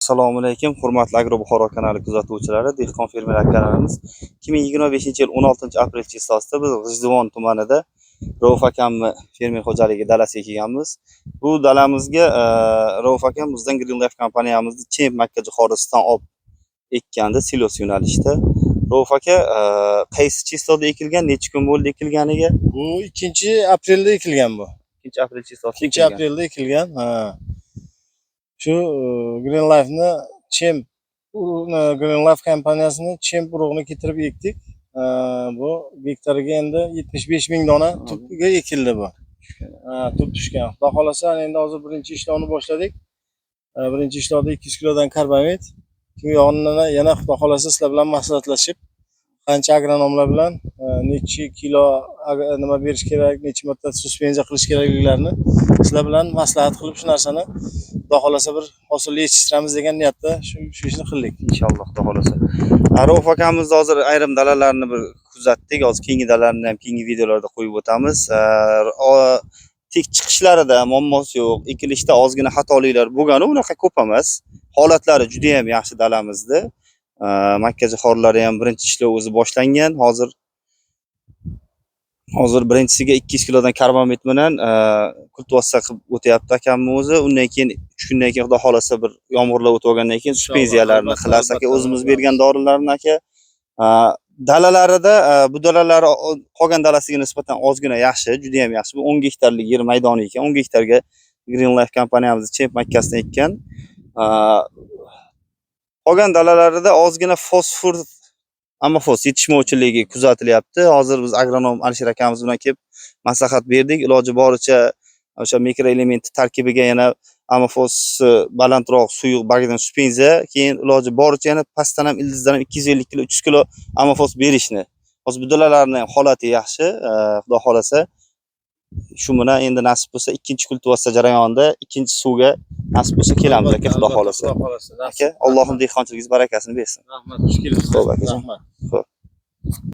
Assalomu alaykum, hurmatli Agro Buxoro kanali kuzatuvchilari, dehqon fermer akalarimiz. 2025-yil 16 aprel chislosida biz G'ijduvon tumanida Rauf akamni fermer xo'jaligi dalasiga kelganmiz. Bu dalamizga Rauf akam bizdan Green Life kompaniyamizni Chemp makkajo'xorisidan olib ekkandi, silos yo'nalishda. Rauf aka, qaysi число da ekilgan, necha kun bo'ldi ekilganiga? Bu 2 aprelda ekilgan bu. 2 aprel число sida 2 ekilgan. Aprelda ekilgan. Ha. Shu Green Life'ni Champ urug'ini, Green Life kompaniyasini Champ urug'ini keltirib ekdik. Bu gektariga endi 75 ming dona tubga ekildi bu. Ha, tub tushgan. Xudo xohlasa, endi hozir birinchi ishlovni boshladik. Birinchi ishlovda 200 kilodan karbamid. Keyin yonini yana, Xudo xohlasa, sizlar bilan maslahatlashib, qancha agronomlar bilan nechi kilo nima berish kerak, necha marta suspenziya qilish kerakliklarini sizlar bilan maslahat qilib, shu narsani, Xudo xohlasa, bir hosilli yetishtiramiz degan niyatda shu ishni qildik. Inshaalloh, Xudo xohlasa. Rauf akamiz hozir ayrim dalalarni bir kuzatdik. Hozir keyingi dalalarni ham keyingi videolarda qo'yib o'tamiz. Tek chiqishlarida muammosi yo'q. Ekilishda ozgina xatoliklar bo'lgani unaqa ko'p emas. Holatlari juda ham yaxshi dalamizda. Makkajo'xorilari ham birinchi ishlov o'zi boshlangan. Hozir birinchisiga 200 kilodan karbamid bilan kultivatsiya qilib o'tyapti akamni o'zi. Undan keyin 3 kundan keyin, Xudo xohlasa, bir yomg'irlar o'tib olgandan keyin suspenziyalarni qilasiz, aka, o'zimiz bergan dorilarni, aka. Dalalarida bu dalalari qolgan dalasiga nisbatan ozgina yaxshi, juda ham yaxshi. Bu 10 gektarlik yer maydoni ekan. 10 gektarga Green Life kompaniyamiz Champ makkasini ekkan. Qolgan dalalarida ozgina fosfor, amofos yetishmovchiligi kuzatilyapti. Hozir biz agronom Alisher akamiz bilan kelib maslahat berdik. Iloji boricha o'sha mikroelement tarkibiga yana amofos balandroq suyuq bagdan suspenziya, keyin iloji boricha yana pastdan ham, ildizdan ham 250 kilo, 300 kilo amofos berishni. Hozir bu dalalarning holati yaxshi, Xudo xohlasa, shu bilan endi nasib bo'lsa, ikkinchi kultivatsiya jarayonida ikkinchi suvga nasib bo'lsa kelamiz, aka, Xudo Albatta, xohlasa. Xudo xohlasa. Aka, Allohim dehqonchiligingiz barakasini bersin. Rahmat, xush kelibsiz. Xo'p, akajon. Rahmat. Xo'p.